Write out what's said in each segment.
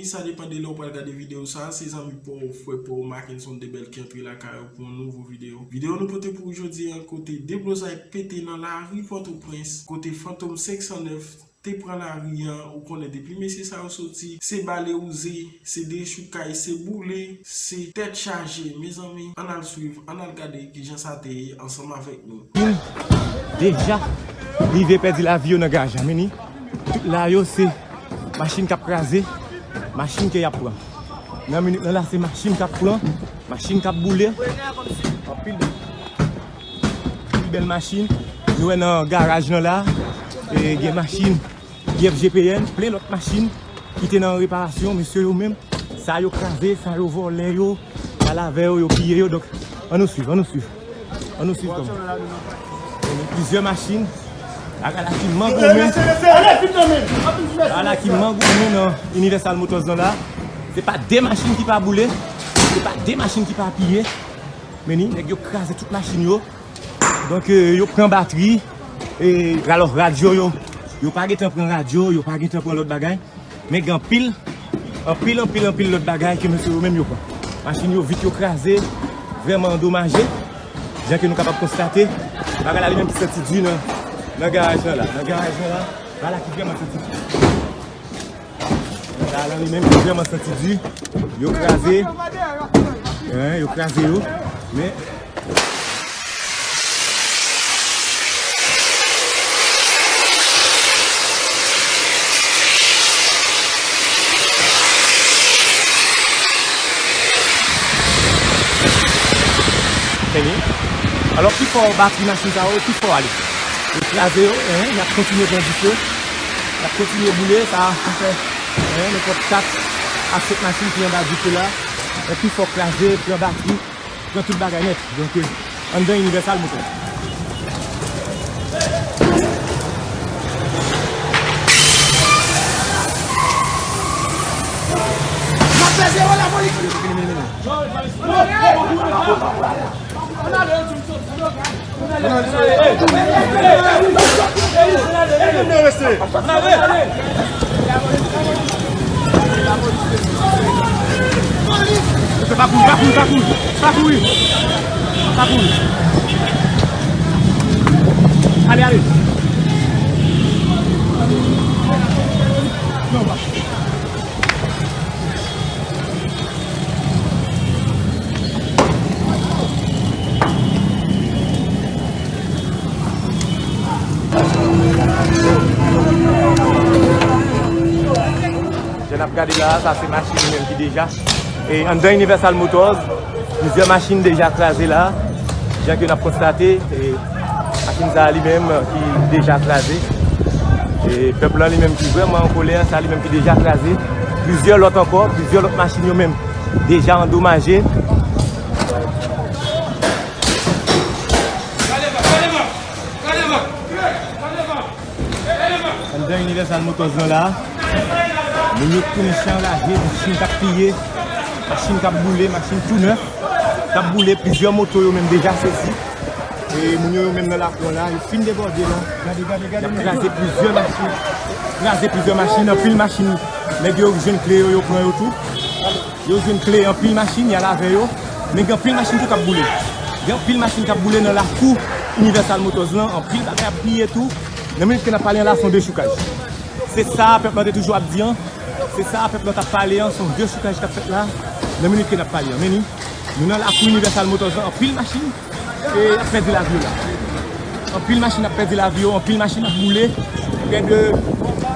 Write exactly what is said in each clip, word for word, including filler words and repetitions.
Sa depann de lè w pral gade videyo sa, se zanmi pa w, frè pa w, Mackenson Debèl ki antre lakay ou pou yon nouvo videyo. Videyo nou pote pou ou jodi a, kote deblozay pete nan lari Pòtoprens, kote Fantom senk san nèf te pran lari a, ou konnen depi mesye sa yo soti, se bale wouze, se dechoukay, se boule, se tèt chaje. Mezanmi, ann al swiv, ann al gade kijan sa te ye ansanm avèk nou. Deja rive pèdi lavi yo nan garaj la, men ni tout la yo se machin k ap kraze, machin ke y ap pran. Nan minit lan la, se machin k ap pran, machin k ap boule. Anpil, anpil bèl machin. Nou wè nan garaj lan la, e, gen machin I F G P N, plen lòt machin ki te nan reparasyon, mesye yo menm, sa yo kraze, sa yo vòlè yo, y al avè yo, yo piye yo. Donk, ann nou swiv, ann nou swiv. Ann nou swiv kòman. Plizyè machin. Bagay la ki mangoumen. Bagay la ki mangoumen nan Universal Motors lan la. Se pa de machin ki pa boule. Se pa de machin ki pa piye. Men ni, nèg yo kraze tout machin yo. Donk, e, yo pran batri. E, alò, radyo yo, yo pa gentan pran radyo, yo pa gentan pran lòt bagay. Men gen anpil, anpil, anpil, anpil lòt bagay ke mesye yo menm yo pran. Machin yo vit yo kraze, vrèman andomaje. Jan ke nou kapab konstate, bagay la li menm ki santi di nan, nan garaj lan la. Nan garaj lan la, bagay la ki vrèman santi di. Bagay la li menm ki vrèman santi di. Yo kraze, en, yo kraze yo, men Fini. Alò, pi fò batri machin sa yo, pi fò ale. Yo kraze yo, en, y ap kontinye pran dife. Y ap kontinye boule, sa, sa fè, en, nenpòt kat a senk machin ki anba dife la. Epi fò kraze, pran batri, pran tout bagay nèt. Donk, euh, anndan Universal Motors. Pa kouri, pa kouri, pa kouri. Pa kouri. Pa kouri. Ale, ale. Non, pa. Jan n ap gade la, sa se machin li menm ki deja. E anndan Universal Motors, plizyè machin deja kraze la. Jan ke n ap konstate, e machin sa a li menm ki deja kraze. E pèp lan li menm ki vrèman an kolè, sa li menm ki deja kraze. Plizyè lòt ankò, plizyè lòt machin yo menm deja andomaje. Anndan Universal Motors lan la, moun yo tounen chan raje, machin k ap piye, machin k ap boule, machin tou nèf k ap boule, plizyè moto yo menm deja sezi. E moun yo, yo menm nan lakou an la, yo fin debòde la. Gade, gade, gade. Y ap kraze plizyè machin. Kraze plizyè machin, anpil machin. Nèg yo jwenn kle yo, yo pran yo tou. Yo jwenn kle anpil machin, y al avè yo. Men gen anpil machin tou k ap boule. Gen anpil machin k ap boule nan lakou Universal Motors lan, anpil bagay ap piye tou. Nan minit ke n ap pale an la, se yon dechoukaj. Se sa pèp lan te toujou ap di an. Se sa pèp lan t ap pale an, se yon dechoukaj k ap fèt la. Nan minit ke n ap pale an. Men ni, nou nan lakou Universal Motors lan, anpil machin e ap pèdi lavi yo la. Anpil machin ap pèdi lavi yo, anpil machin ap boule. Prè de,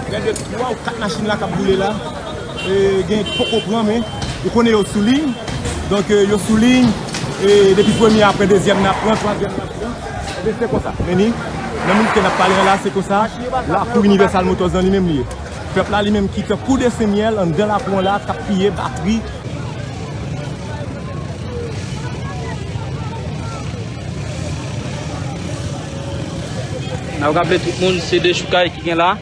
prè de twa ou kat machin la k ap boule la. E, gen poko pran, men ou konnen yo sou liy. Donk, e, yo sou liy. E, depi premye a pran, dezyèm nan ap pran, twazyèm nan ap pran. Ebyen, se konsa. Men ni, nan minit ke n ap pale an la, se konsa. Lakou Universal Motors lan li menm li ye. Pèp la li menm ki tankou de semyèl anndan lakou an la, k ap piye batri. N ap raple tout moun, se dechoukay ki gen la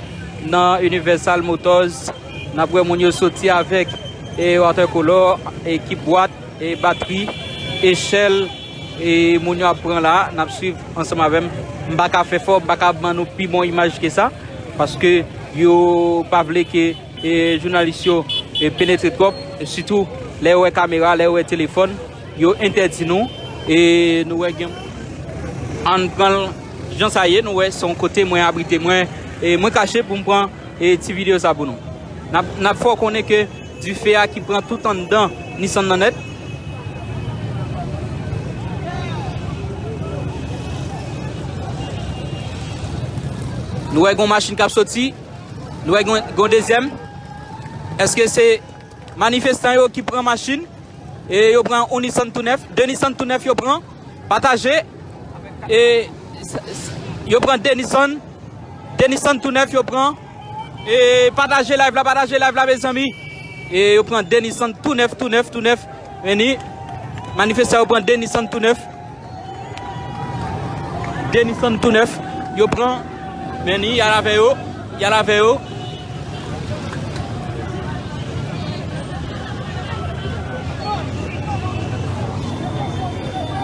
nan Universal Motors. N ap wè moun yo soti avèk, e, watercolor, ekip bwat, e, batri, echèl, e, moun yo ap pran la. N ap swiv ansanm avè m. M pa ka fè fò, m pa ka ban nou pi bon imaj ke sa, paske yo pa vle ke e jounalis yo e, penetre twòp, e sitou lè yo wè kamera, lè yo wè telefòn, yo entèdi nou, e nou wè gen, ann pran l jan sa ye, nou wè se yon kote mwen abrite mwen, e mwen kache pou m pran, e ti videyo sa pou nou. N ap, n ap fè w konnen ke dife a ki pran tout anndan Nissan nan nèt. Nou wè gon machin k ap soti. Nou wè gon, gon dezyèm. Èske se manifestan yo ki pran machin? E yo pran yon Nissan tou nèf. De Nissan tou nèf yo pran. Pataje. E s- s- yo pran de Nissan. De Nissan tou nèf yo pran. E pataje live la, pataje live la, mezanmi. E yo pran de Nissan tou nèf, tou nèf, tou nèf. Men ni, manifestan yo pran de Nissan tou nèf. De Nissan tou nèf. Yo pran. Men ni, y al avè yo. Y al avè yo.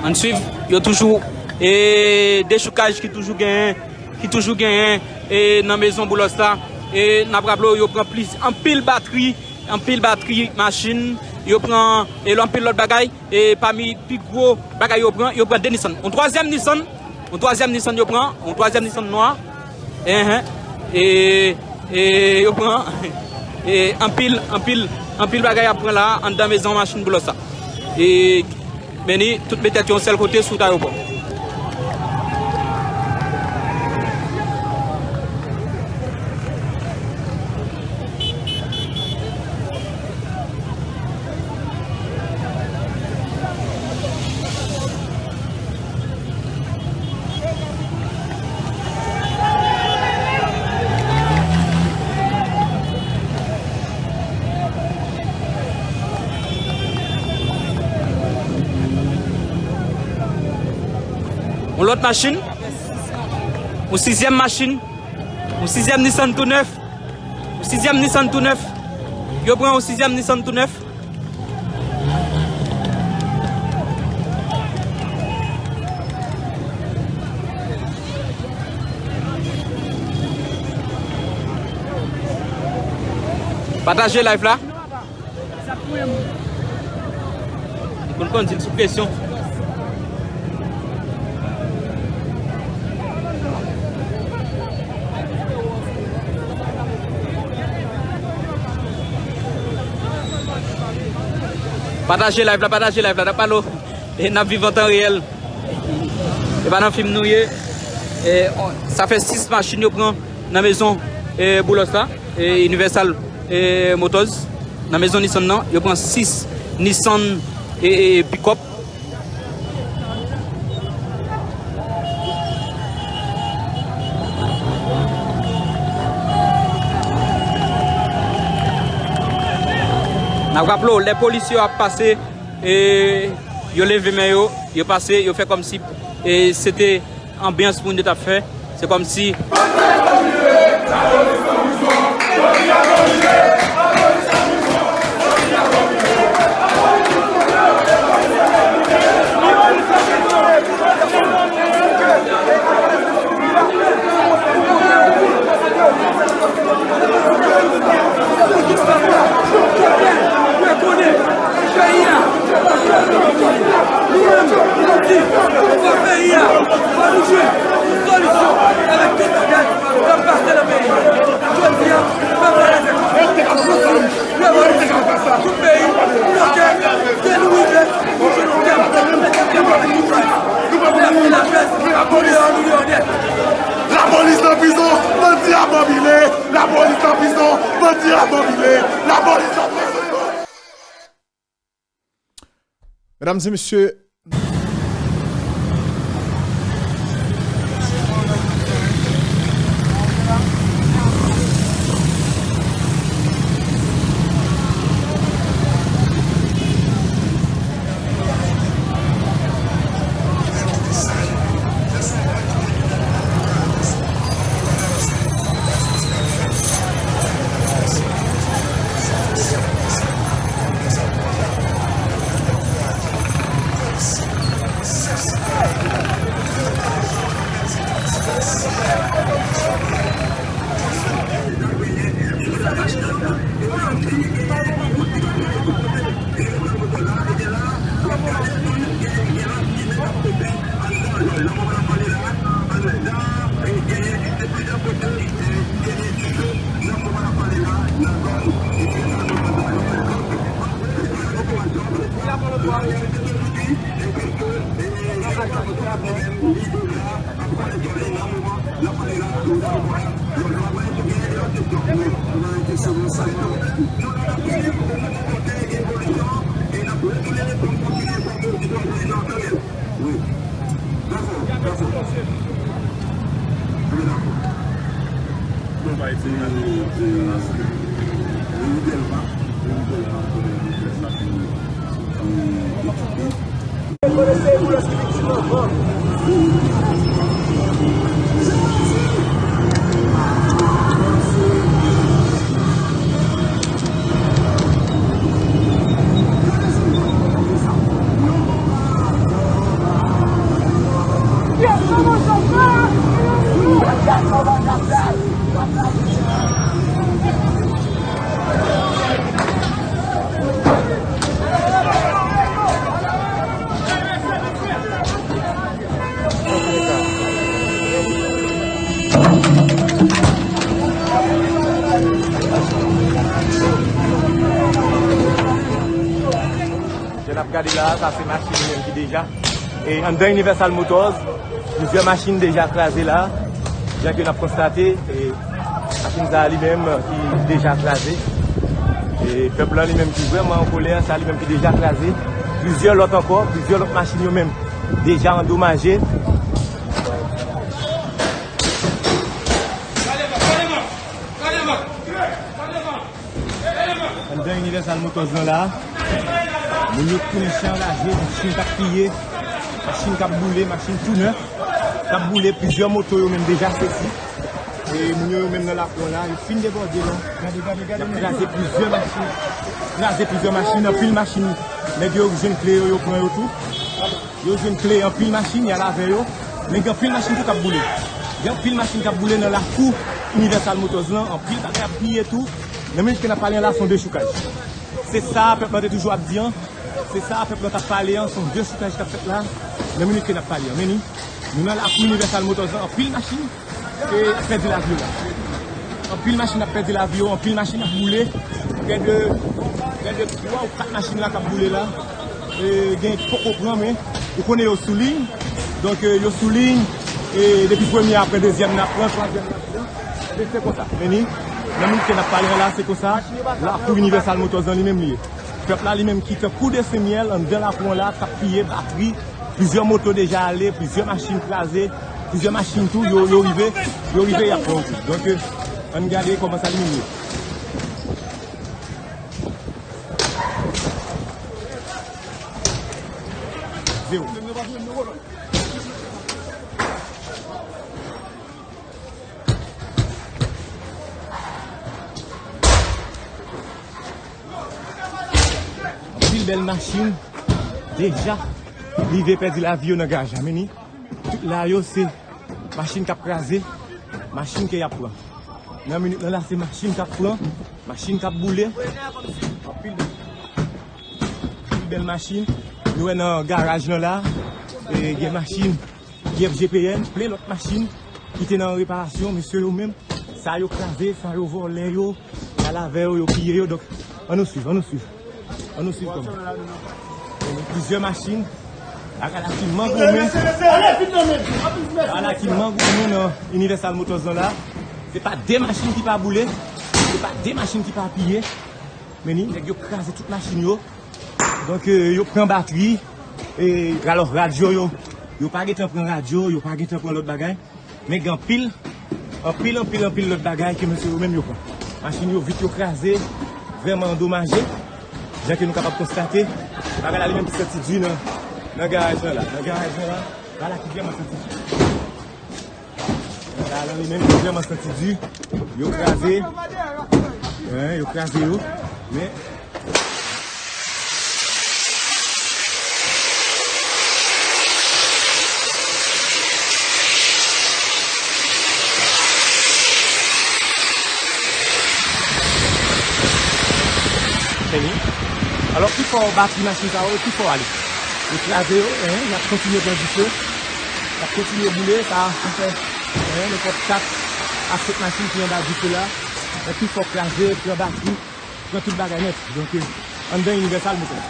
Ann swiv. Yo toujou. E dechoukaj ki toujou genyen. Ki toujou genyen, e, nan mezon Boulos la. E n ap raple w, yo pran plis, anpil batri, anpil batri machin, yo pran, e, anpil lòt bagay. E pami pi gwo bagay yo pran, yo pran de Nissan. Yon twazyèm Nissan, yon twazyèm Nissan yo pran, yon twazyèm Nissan nwa. Enhen. E, e yo pran, e, anpil, anpil, anpil bagay ap pran la, anndan mezon machin Boulos la. E Men ni, tout met tèt yo yon sèl kote sou wout ayewopò. Yon lòt machin. Yon sizyèm machin. Yon sizyèm Nissan tou nèf. Yon sizyèm Nissan tou nèf. Yo pran yon sizyèm Nissan tou nèf. Pataje live la. Li konn kondui l sou presyon. Pataje live la, pataje live la, n ap pale w. E n ap viv an tan reyèl. E pa nan fim nou ye. E, on, sa fè sis machin yo pran nan mezon, e, Boulos la, e, Universal, e, Motors. Nan mezon Nissan nan, yo pran sis Nissan, e, e, pikòp. N ap raple w, lè polis yo ap pase, e, yo leve men yo, yo pase, yo fè kòmsi, e, se te anbyans moun yo t ap fè. Se kòmsi Lapolis nan prizon, bandi abòbile. Lapolis nan prizon, bandi abòbile. Lapolis nan prizon. Medam e mesye, Jan n ap gade la, sa se machin li menm ki deja. E anndan Universal Motors, plizyè machin deja kraze la. Jan ke n ap konstate, e machin sa a li menm ki deja kraze. E pèp lan li menm ki vrèman an kolè, sa li menm ki deja kraze. Plizyè lòt ankò, plizyè lòt machin yo menm deja andomaje. Anndan Universal Motors lan la, moun yo tounen chen anraje, machin k ap piye, machin k ap boule, machin tou nèf k ap boule, plizyè moto yo menm deja sezi. E moun yo, yo menm nan lakou an la, yo fin debòde la. Gade, gade, gade. Y ap kraze plizyè machin, kraze plizyè machin, anpil machin. Nèg yo jwenn kle yo, yo pran yo tou. Yo jwenn kle anpil machin, y al avè yo. Men gen anpil machin tou k ap boule. Gen anpil machin k ap boule nan lakou Universal Motors lan, anpil bagay ap piye tou. Nan minit ke n ap pale an la, se yon dechoukaj. Se sa pèp lan te toujou ap di an. Se sa pèp lan t ap pale an, se yon dechoukaj k ap fèt la. Nan minit ke n ap pale an. Men ni, nou nan lakou Universal Motors lan, anpil machin e, ap pèdi lavi yo la. Anpil machin ap pèdi lavi yo, anpil machin ap boule. Prè de, prè de twa ou kat machin la k ap boule la. E, gen ki poko pran, men ou konnen yo sou liy. Donk, e, yo sou liy. E depi premye a pran, dezyèm nan ap pran, twazyèm nan ap pran. E se konsa. Men ni, nan minit ke n ap pale an la, se konsa. Lakou Universal Motors lan li menm li ye. Pèp la li menm ki tankou de semyèl anndan lakou an la, k ap piye batri. Plizyè moto deja ale, plizyè machin kraze, plizyè machin tou, yo, yo rive, yo rive, y ap pran kou. Donk, e, ann gade kòman sa li menm ye. Zewo. Anpil bèl machin deja rive pèdi lavi yo nan garaj la. Men ni, tout la yo se machin k ap kraze, machin ke y ap pran. Nan minit lan la, se machin k ap pran, machin k ap boule. Anpil bèl, anpil bèl machin. Nou wè nan garaj lan la, e, gen machin I F G P N, plen lòt machin ki te nan reparasyon, mesye yo menm, sa yo kraze, sa yo vòlè yo, y al avè yo, yo piye yo. Donk, ann nou swiv, ann nou swiv. Ann nou swiv kòman. Plizyè machin, bagay la ki mangoumen. Bagay la ki mangoumen nan Universal Motors lan la. Se pa de machin ki pa boule, se pa de machin ki pa piye. Men ni, nèg yo kraze tout machin yo. Donk, e, yo pran batri, e, alò, radyo yo, yo pa gentan pran radyo, yo pa gentan pran lòt bagay. Men gen anpil, anpil, anpil, anpil lòt bagay ke mesye yo menm yo pran. Machin yo vit, yo kraze, vrèman andomaje. Jan ke nou kapab konstate, bagay la li menm ki santi di nan, nan garaj lan la. Nan garaj lan la, bagay la ki vrèman santi di. Sa la li menm, li vrèman santi di. Yo kraze. Wen, yo kraze yo. Men. Fini. Alò, pi fò batri machin sa yo, pi fò ale. Yo kraze yo, en, y ap kontinye pran dife. Y ap kontinye boule, sa, sa fè, en, nenpòt kat a senk machin ki anba dife la. Epi fò kraze, pran batri, pran tout bagay nèt. Donk, e, anndan Universal Motors.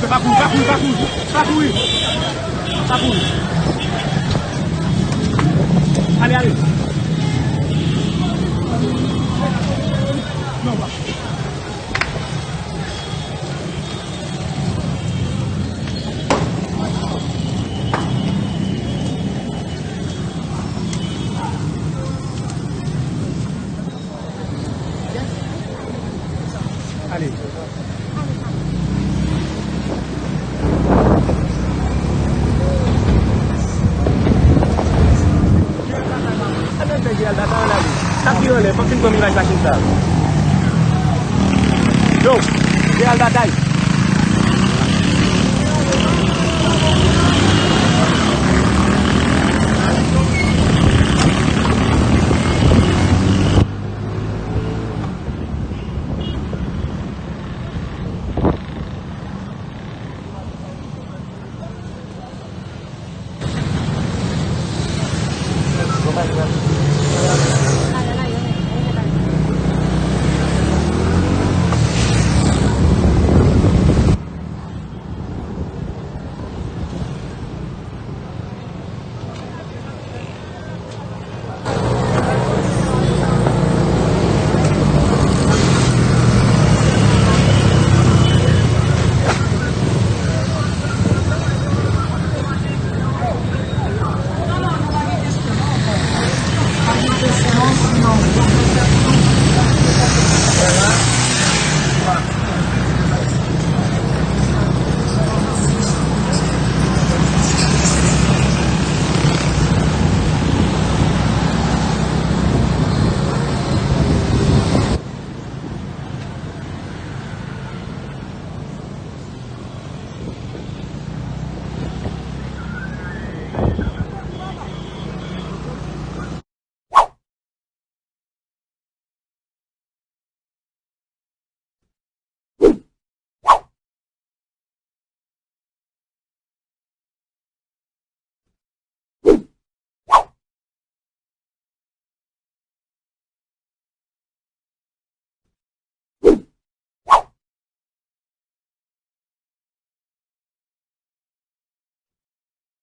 Pa kouri, pa kouri, pa kouri, pa kouri. Pa kouri. Ale, ale. Non, pa. Ale. Sa k vin anlè, fòk fin pran imaj machin sa. Yo, Real Batay.